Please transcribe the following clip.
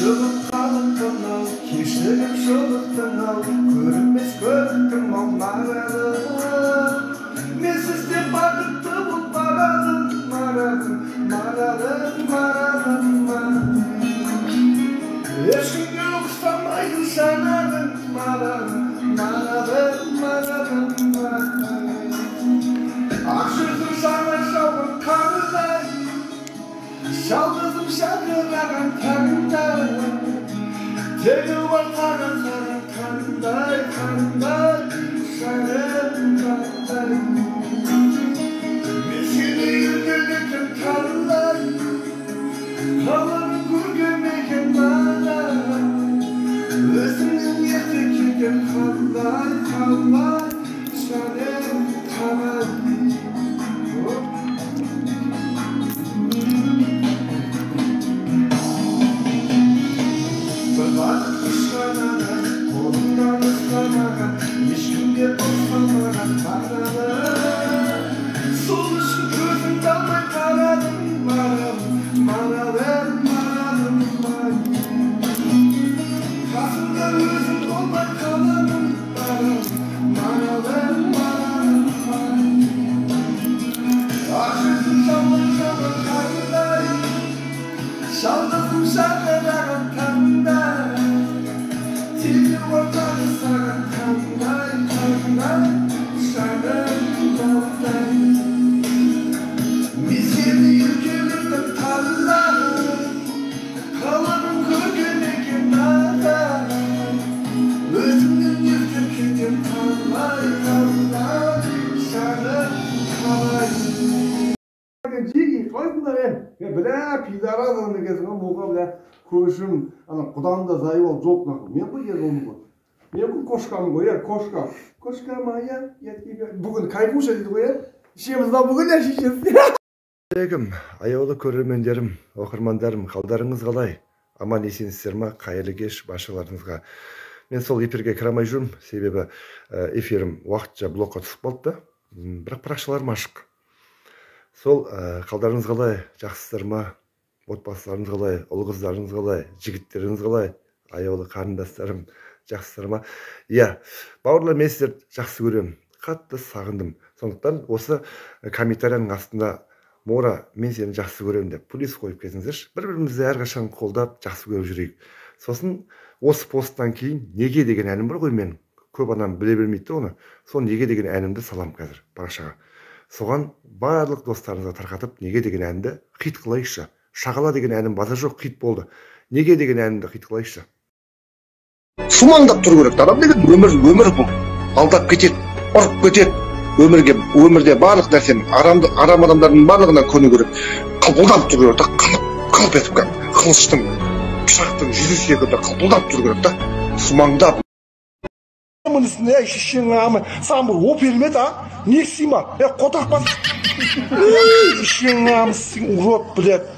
Шығып қалыптың ау, кешігіп жылықтың ау, көрінбес көріктің ау маралым. Менсіз де бақытты бол маралым, маралым, маралым, маралым, маралым. Ешкімге ұқсамайтын жанарың, маралым, маралым, маралым, маралым. Ақ жүзің жаңа жауған қардай, жалғызым жарқыраған таңдай, тегі бар тағы саған қандай, қандай, жаным қандай. Мен сені еркелеттім талай, қаламын көрген екен маған, өзіңнен ерте кетем қалай, қалай, жаным қалай. Бір бақыт құшқан адам, қолымнан ұстамаған, ешкімге ұқсамаған маралым. Сол үшін көзімді алмай қарадым, маралым, маралым, маралым, маралым. Қасымда өзің болмай қаламын, маралым, маралым, маралым, маралым. Ақ жүзің жауған жауған қардай, жалғызым жарқыраған таңдай, тегі ортағы саған қандай, қандай, жаным балдай. Мен сені еркелеттім талай, қаламын көрген екен маған, өзіңнен ерте кетем қалай, қалай, жаным қалай. Жеги, қалайсыңдар, е? Е, бля, пидорас ана екенсің ғой, мұқа, бля, көшім, ана құдаң да заебал жоқ нахуй. Мен ғой ержолмын ғой. Мен ғой кошкамын ғой, е, кошка. Кошка моя, я тебя... Бүгін кайфуша дейді ғой, е? Ішеміз ба бүгін, е, шешесі? Алейкум, аяулы көрермендерім, оқырмандарым, қалдарыңыз қалай? Аман есенсіздер ма? Қайырлы кеш баршаларыңызға. Мен сол эфирге кіре алмай жүрмін, себебі эфирім уақытша блокқа түсіп қалды да. Бірақ парақшаларым ашық. Сол қалдарыңыз қалай, жақсысыздар ма? Отбасыларыңыз қалай, ұл қыздарыңыз қалай, жігіттеріңіз қалай, аяулы қарындастарым, жақсысыздар ма? Иә, бауырлар, мен сіздерді жақсы көремін, қатты сағындым. Сондықтан осы комментарияның астында Мора, мен сені жақсы көремін деп плюс қойып кетіңіздерші. Бір-бірімізді әрқашан қолдап, жақсы көріп жүрейік. Сосын осы посттан кейін неге деген әнім бар ғой мен. Көп адам біле бермейді де оны. Сол неге деген әнімді салам қазір парақшаға. Соған барлық достарыңызға тарқатып, неге деген әнді хит қылайықшы. Шағала деген әнім базар жоқ, хит болды. Неге деген әнімді хит қылайықшы. Сумаңдап тұру керек. Адам деген өмір, өмір бұл. Алдап кетеді, ұрып кетеді. Өмірге, өмірде барлық нәрсені, арам адамдардың барлығына көну керек. Қылпылдап тұру керек та, қылп, қылп етіп кәдімгі қылыштың, пышақтың жүзі секілді қылпылдап тұру керек та, сумаңдап. Мұнысын, ей, шешеңнің амы, саған бір опер ме еді, а? Не істеймін, а? Е, қотақ бас. Ей, шешеңнің амы, сен урод, блядь.